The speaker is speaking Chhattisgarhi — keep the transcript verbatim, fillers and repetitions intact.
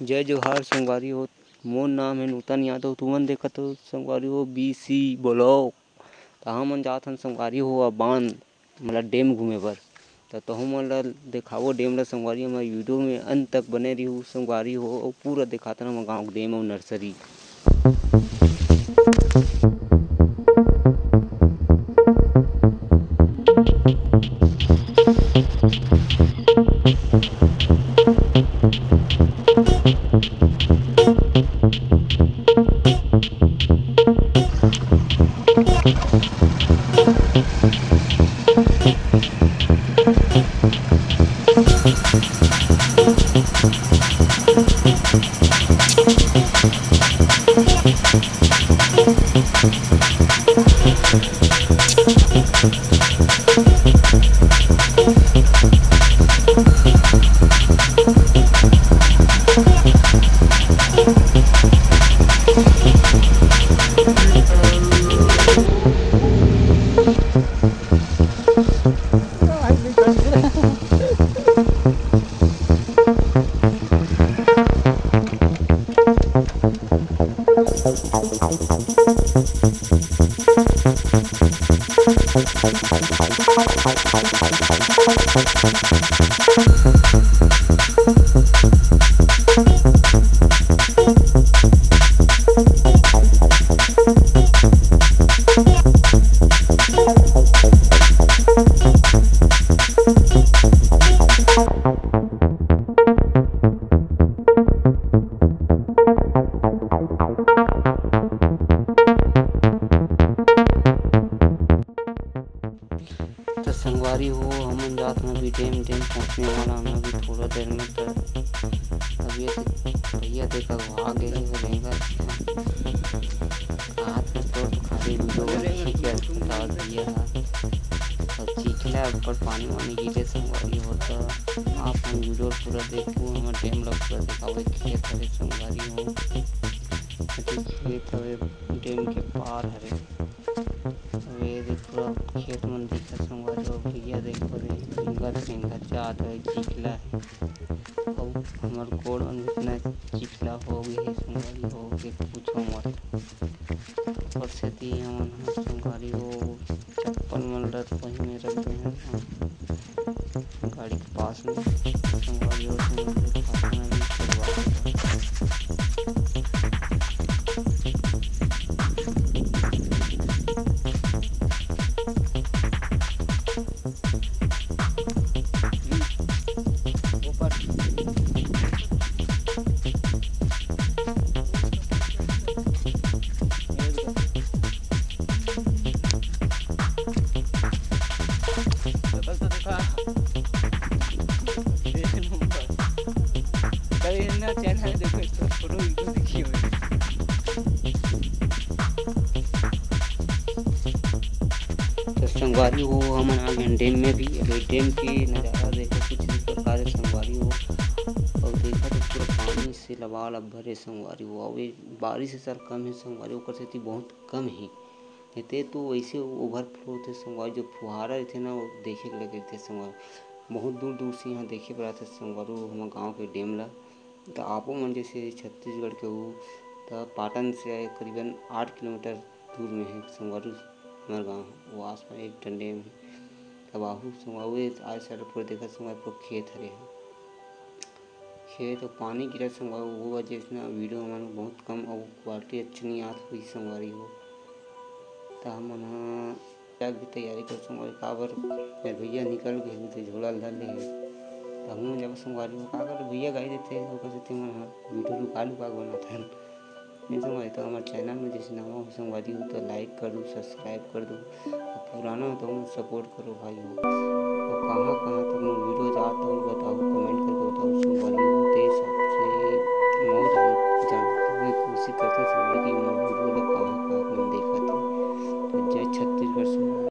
जय जोहार संगवारी हो, मोर नाम हे नूतन यादव। तुमन देखत हो संगवारी हो बीसी ब्लॉग। त हमन जात हन संगवारी हो अबान, मतलब डैम घूमे बर। त तहु मन ल देखाबो डैम ल संगवारी, हमर वीडियो में अंत तक बने रहिहू संगवारी हो, अउ पूरा देखात हन हमर गाँव के डैम अउ नर्सरी। त संगवारी हो, हमन जात हन अभी डैम, डैम पहुँचने वाला हन अभी थोड़ा देर में। त अभी ये भैया देखा, वो आ गए हैं, रेंगा। हाथ में तो खाली वीडियो बना के क्या बता भैया। अब चिखला ऊपर पानी वानी गिरे संगवारी हो, त आप हम वीडियो पूरा देखू, हमर डैम ला पूरा देखावे, खेत हरे संगवारी हो, खेत हरे, डैम के पार हरे। अबे ये देख पूरा खेत मन दिखत संगवारी हो, भैया देखो रे, रेंगत रेंगत जात हे, चिखला हे। अउ हमर गोड़ मन इतना चिखला हो गए हे संगवारी हो के पूछो मत। ऊपर से ती हमन ह संगवारी हो चप्पल मन ल पहिने रख दे हन। गाड़ी के पास में संगवारी हो, संगवारी हो, खाना भी खिलवा दे। कल इतना चैनल देखो, इसको फोटो वीडियो देखिए। तो संगवारी हो, हमन आ गए डैम में भी। अबे डैम के नज़ारा देखो, कुछ इस प्रकार से संगवारी हो। और देखा तो पूरा पानी से लबालब भरे संगवारी हो। अउ ये बारिश असन कम हे संगवारी, ओकर सेती बहुत कम हे। एते तो वैसे overflow होथे संगवारी, जो फुहारा रहिथे ना, वो देखे के लगे रहिथे संगवारी। बहुत दूर दूर से यहाँ देखे बर आथे संगवारी, हमर गाँव के डैम ला। त आपो मन जैसे छत्तीसगढ़ के हो, त पाटन से करीबन आठ किलोमीटर दूर में हे संगवारी, हमर गाँव। वो आसपास एक ठन डैम हे। तब आहू संगवारी, आज साइड पूरा देखत संगवारी, पूरा खेत हरे हे। खेत अउ पानी गिरत संगवारी, वो वजह से ना वीडियो हमन बहुत कम अउ क्वालिटी अच्छा नहीं आत होही संगवारी हो। त हमन ह जाके भी तैयारी कर संगवारी, काबर मेर भैया निकल गए हे, तो झोला ल धर ले हे। त हमन जब संगवारी हो, काबर भैया गाई देथे, ओकर सेती हमन ह वीडियो लुका लुका के बनाथन। नहीं संगवारी, तो हमर चैनल में जैसे नवा हो संगवारी हो, तो लाइक कर दो, सब्सक्राइब कर दो, अउ पुराना हो तो हमन सपोर्ट करो भाई हो। अउ कहाँ कहाँ तक मोर वीडियो जात हो बताओ कमेंट